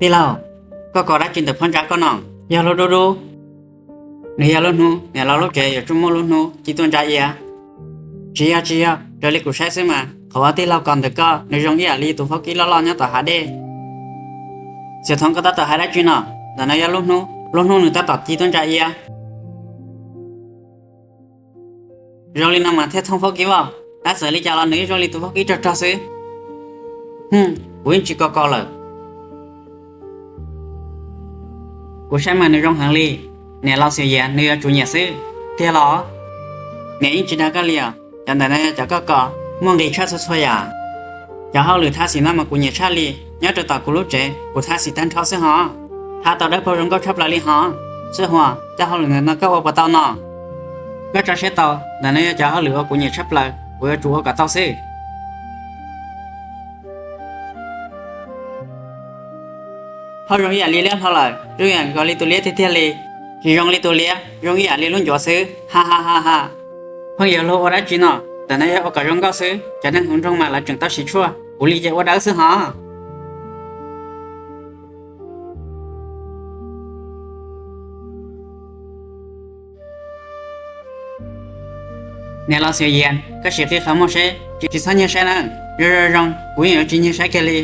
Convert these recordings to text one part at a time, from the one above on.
Tij laug, koj kos dab tsi ntawm phab ntsa koj no? Yog lub dub dub. Nws yog lub hnub, niam laus lub tsev yuav tsum muaj lub hnub ci tuaj ntsa ia. Tsis yog, tsis yog, raws li kuv saib xwb mas qhov uas tij laug kos ntawm koj nws zoo ib yam li tus fab kib loj loj nyob tom hav dej. Xiav Thoov, koj tab tom hais dab tsi no? Ntawm no yog lub hnub, lub hnub nws tab tom ci tuaj ntsa ia. Zoo li no mas thiaj thooj fab kib as. Tab txawm li cas los nws yeej zoo li tus fab kib rog rog xwb. Hm, kuv yeej tsis kos kos lawm. Kuv saib mas nws zoo heev li. Niam laus Xiav Yias nws yuav tsum nyiam xwb. Tiag los? Niam yeej tsis dag koj li os. Cov ntawm no yog cov koj kos, muaj nqis tshaj txhua txhua yam. Cov hauj lwm thaj xim no mas kuv nyiam tshaj li. Nyob rau tom kuv lub tsev kuv thaj xim tag nrho xwb hos. Thaj tau dawb paug zoo nkauj tshaj plaws li hos. Xwb hos, cov hauj lwm ntawm no koj ua puas tau no? Koj tso siab tau, ntawm no yog cov hauj lwm uas kuv nyiam tshaj plaws, kuv yuav tsum ua kom tau xwb. Hauj zoo ib yam li liab hlo lawm, zoo ib yam nkaus li tus liab tiag tiag li. Tsis zoo li tus liab, zoo ib yam li lub ncuav xwb, ha ha ha ha. Phooj ywg, luag ua dab tsi no? Ntawm no yog ua kom zoo nkauj xwb, cov neeg hauv nroog mas lawv tseem tau siv tshuaj, kuv li ces ua dawb xwb hos. Niam laus Xiav Yias, koj sim qhib qhov muag seb, tsis txhob nyiag saib na. Zoo zoo zoo, kuv yeej yuav tsis nyiag saib kiag li.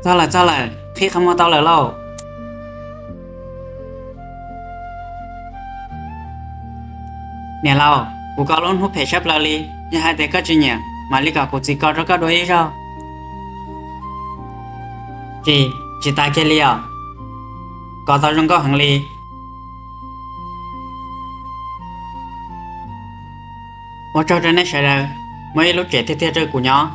Txog lawm, txog lawm, qhib qhov muag tau lawm lauj. Niam laus, kuv kos lub hnub phem sab plaws li, yog hais tias koj tsis nyiam, mam li kom kuv txiv kos rau koj dua ib zaug. Tsis, tsis tas kiag li os. Kos tau zoo nkauj heev li. Ua tsaug rau nej sawv daws, muaj ib lub tsev tiag tiag rau kuv nyob.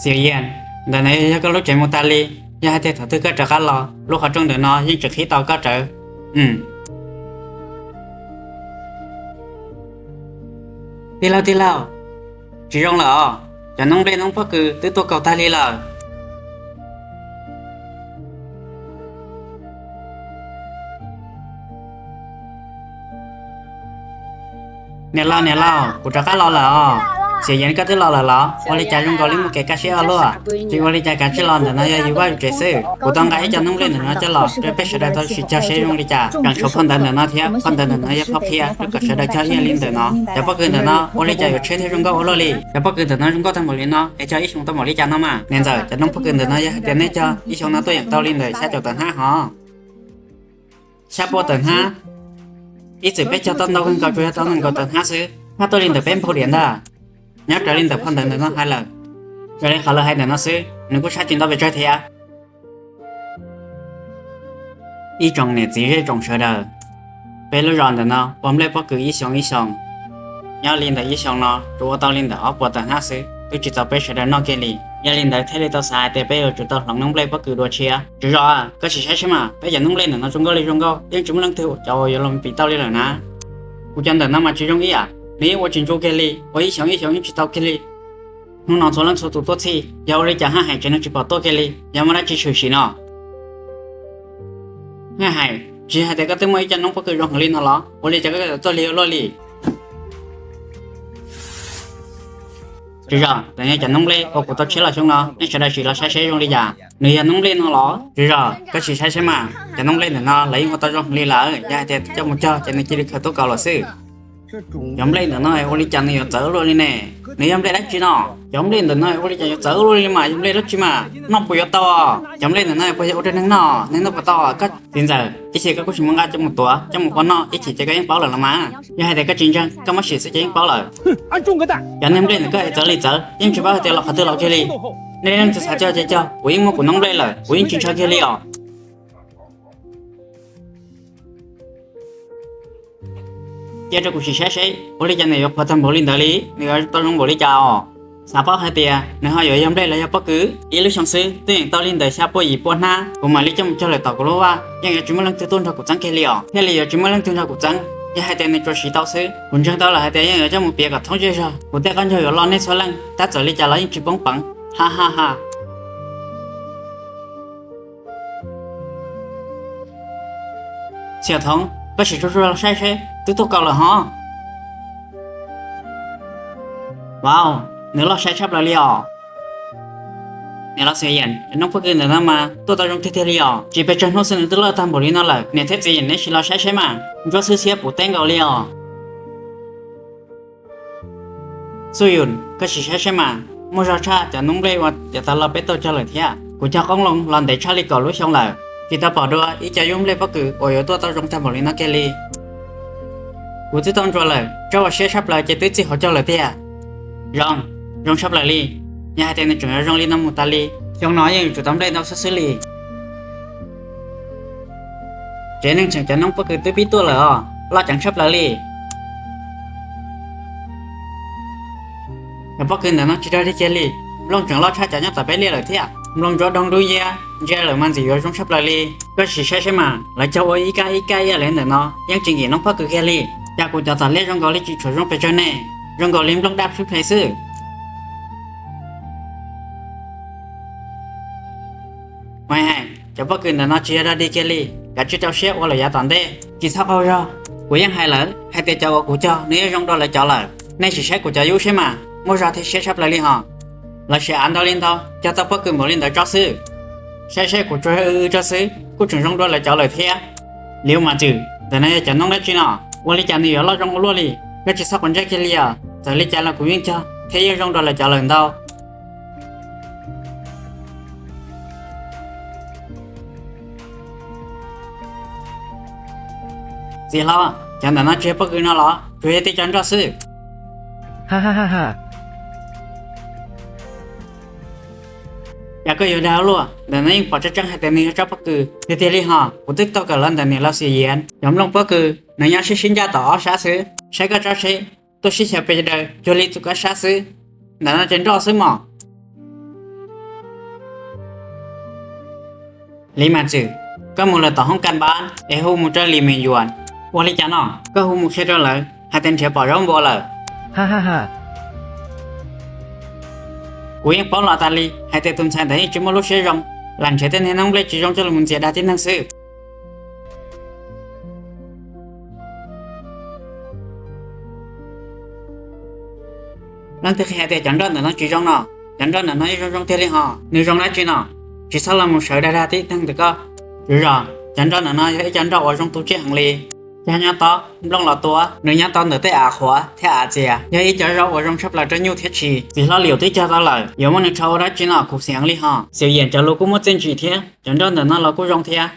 Xiav Yias, ntawm no yog koj lub tsev mus tas li, yog hais tias thaum twg koj rov qab los, lub qhov rooj ntawm no yeej tseem qhib tau koj rawv. Tij laug, tij laug, tsis zoo lawm os, cov noob nplej noob pob kws twb tuaj kaus tag li lawm. Niam laus, niam laus, kuv rov qab los lawm os. Xiav Yias, koj twb los lawm los? Ua li cas zoo nkaus li muaj kev kaj siab ua luaj? Tsis ua li cas, kav tsij los, ntawm no yog yus vaj yus tsev xwb. Kuv tau nqa ib co noob nplej ntawm no coj los rau peb sawv daws tau sim cog seb zoo li cas. Tseem tshuav phau ntawv ntawm no thiab, phau ntawv ntawm no yog phau qhia rau kom sawv daws cog ib yam li ntawm no. Cov pob kws ntawm no ua li cas yuav tsheb thiab zoo nkauj ua luaj li? Cov pob kws ntawm no zoo nkauj tag npaum li no es cog ib xyoos tau npaum li cas no mas? Niam ntxawm, cov noob pob kws ntawm no yog hais tias nej cog ib xyoos no tuaj yeem tau li ntawm xya caum tawm hnab hos. Xya pua tawm hnab. Ib txwm peb cog tau ntau kawg nkaus tsuas yog tau nees nkaum tawm hnab xwb, tshaj tuaj li ntawm peb npaug diam ntag. Nyob raws li ntawm phau ntawv ntawm no hais lawm, raws li qhov lawv hais ntawm no xwb, nws kuj tshaj tsis ntau pes tsawg thiab. Ib tsoom niam txiv zej tsoom sawv daws, peb lub zos ntawm no ua nplej pob kws ib xyoos ib xyoos. Nyob li ntawm ib xyoos no tsuas ua tau li ntawm ob puas tawm hnab xwb, twb tsis txaus peb sawv daws noj kiag li. Yog li ntawd thiaj li tau xav hais tias peb yuav tsum tau hloov noob nplej pob kws dua tshiab. Tswv zos, koj sim saib seb mas, peb cov noob nplej ntawm no zoo nkauj li zoo nkauj, yeej tsis muaj leej twg cov uas yuav los pim tau li lawm na. Kuv cov ntawm no mas tsis zoo ib yam, nws yeej ua tsis ntsu kiag li, ua ib xyoos ib xyoos yeej tsis tau kiag li. Hnub no txhua leej txhua tus tuaj txhij, yog ua li cas haj hais tsev neeg tsis pom tuaj kiag li, yog muaj dab tsi tshwm sim no? Haj hais, tsis hais tias koj twb muaj ib co noob pob kws zoo heev li no los? Ua li cas koj yuav tuaj lig ua luaj li? Tswv zos, ntawm no cov noob nplej uas kuv tau tshiab los xyoo no, nej sawv daws sim los saib seb zoo li cas. Nws yog noob nplej no los? Tswv zos, koj sim saib seb mas, cov noob nplej ntawm no lawv yeej ua tau zoo heev li lawm, yog hais tias coj mus cog ces nws cia li khaws tuaj kaus lawm xwb. Cov nplej ntawm no ua li cas nws yuav txawv ua luaj li ne? Nws yog nplej dab tsi no? Cov nplej ntawm no ua li cas yuav txawv ua luaj li mas, yog nplej dab tsi mas, noj puas yuav tau? Cov nplej ntawm no puas yog ua rau neeg noj, neeg noj puas tau? Koj txiv ntxawm, ib chim koj kuj sim muab nqa coj mus tuav coj mus ua noj, ib chim ces koj yeej paub lawm los mas. Yog hais tias koj tsis ntseeg, koj muab sim xwb ces yeej paub lawm. Cov niag nplej ntawm koj es txawv li txawv, yeej tsis paub hais tias los qhov twg los kiag li. Nej leej twg xav cog ces cog, kuv yeej muaj kuv noob nplej lawm, kuv yeej tsis ntshaw kiag li os. Cia rau kuv sim saib seb ua li cas nws yuav qhuav tag npaum li ntawd li, nws yuav tau zoo npaum li cas os. Xav paub hais tias nws ho yuav yog nplej los yog pob kws. Ib lub xyoo xwb twb yeem tau li ntawm xya pua yim pua hnab, kuv mam li coj mus cog lawm tom kuv lub vaj, yeej yuav tsis muaj leej twg tuaj nrog kuv txeeb kiag li os. Thiaj li yuav tsis muaj leej twg nrog kuv txeeb. Yog hais tias nws tsuas siv tau xwb, kuv ntseeg tau lawm hais tias yeej yuav coj mus piav kom thoob zej zog. Kuv tej qaub ncaug yuav loj nej txhua leej, tab txawm li cas los yeej tsis poob peev, ha ha ha. Xiav Thoov, koj sim tsuag tsuag los saib seb twb tuaj kaus lawm hov. Vauv, nws loj sai tshaj plaws li os. Niam laus Xiav Yam, noob pob kws ntawm no mas tuaj tau zoo tiag tiag li os. Tsis pes tsawg hnub xwb nws twb loj tag npaum li no lawm. Niam thiab txiv Yam, neb sim los saib saib mas, ntsuab xwb xiab puv teb nkaus li os. Xub Yus, koj sim saib saib mas, muaj zog tshaj cov noob nplej uas yav tas los peb tau cog lawm thiab. Kuv cog qoob loo los ntev tshaj li kaum lub xyoo lawm, tsis tau pom dua ib co yub nplej pob kws uas yuav tuaj tau zoo tag npaum li no kiag li. Kuv twb tau ntsuas lawm, tsob uas siab tshaj plaws ces twb txij hauv caug lawm tiag. Zoo, zoo tshaj plaws li. Yog hais tias nws tseem yuav zoo li no mus tas li, xyoo no yeej yuav tsum tau nplej ntau xwb xwb li. Tsev neeg tseem cov noob pob kws twb pib tuaj lawm os, loj ceev tshaj plaws li. Cov pob kws ntawm no tsis dog dig kiag li, nplooj tseem loj tshaj cov nyob tom peb liaj lawm thiab. Nplooj ntsuab doog dub nciab, ntsia lawm mas ntxim yuav zoo tshaj plaws li. Koj sim saib saib mas, lawv cog ua ib kab ib kab ib yam li ntawm no yeej tsis nkim noob pob kws kiag li. Cas kuv cov tom liaj zoo nkaus li tsis tshua zoo pes tsawg ne, zoo nkaus li nplooj daj plhib ple xwb. Ua hais, cov pob kws ntawm no tsis yog dog dig kiag li, kav tsij rau siab ua lawm yav tom ntej. Tsis txhob qaug zog, kuv yeej hais lawm hais tias cov uas kuv cog nws yeej zoo dua lawv cov lawm. Nej sim saib kuv cov yub saib mas, muaj zog thiab siab tshaj plaws li hos. Lawv siv av ntau li ntau cog tau pob kws npaum li ntawd tso xwb. Saib saib kuv tsuas yog w w tso xwb kuj tseem zoo dua lawv cov lawm thiab. Liv Mas Tswm, ntawm no yog cov noob dab tsi no? Ua li cas nws yuav loj zoo ua luaj li? Koj tsis txhob quav ntsej kiag li os, txawm li cas los kuv yeej cog thiab yeej zoo dua lawv cov lawm ntau. Txiv hlob, cov ntawm no tsis yog pob kws no los? Tsuas yog tej cov nroj xwb. Cas koj yuav dag ua luaj, ntawm no yeej pom tseeb tseeb hais tias nws yog tsob pob kws tiag tiag li hos. Kuv twb tau kawm los ntawm niam laus Xiav Yam, cov nplooj pob kws nws nyob sib sib ncaj tom ob sab xwb. Saib koj tsob tsheb, tuaj sib xyaw pes daws cuag li tus kab sab xwb. Ntawm no ces nroj xwb mos. Liv Mas Tswm, koj mus lawm tom hoob kas npab es hu mus rau Lis Meem Yuam. Ua li cas no? Koj hu mus qhia rau lawv hais tias nrhiav pom zaub npua lawm. Kuv yeej paub los tas li hais tias tus ntxhais ntawd yeej tsis muaj lub siab zoo, lam nrhiav tej niag noob nplej tsis zoo coj los ntxias dag tib neeg xwb. Leej twg qhia hais tias cov nroj ntawm no tsis zoo no? Cov nroj ntawm no yeej zoo zoo tiag li hos. Nws zoo dab tsi no? Tsis txhob los mus sawv dag dag tib neeg ntawm koj. Tswv zos, cov nroj ntawm no yog ib co nroj uas zoo tu tsiaj heev li. Cog nyob tob, nplooj los tua, nws nyob tau ntawm tej av qhuav thiab av txias, yog ib co zaub uas zoo tshaj plaws rau nyuj thiab tshis. Txiv hlob Liv twb cog tau lawm, yuav muab nws rho ua dab tsi no? Khuv xim heev li hos. Xiav Yam cov lus kuj muaj txiaj ntsim thiab, cov nroj ntawm no los kuj zoo thiab.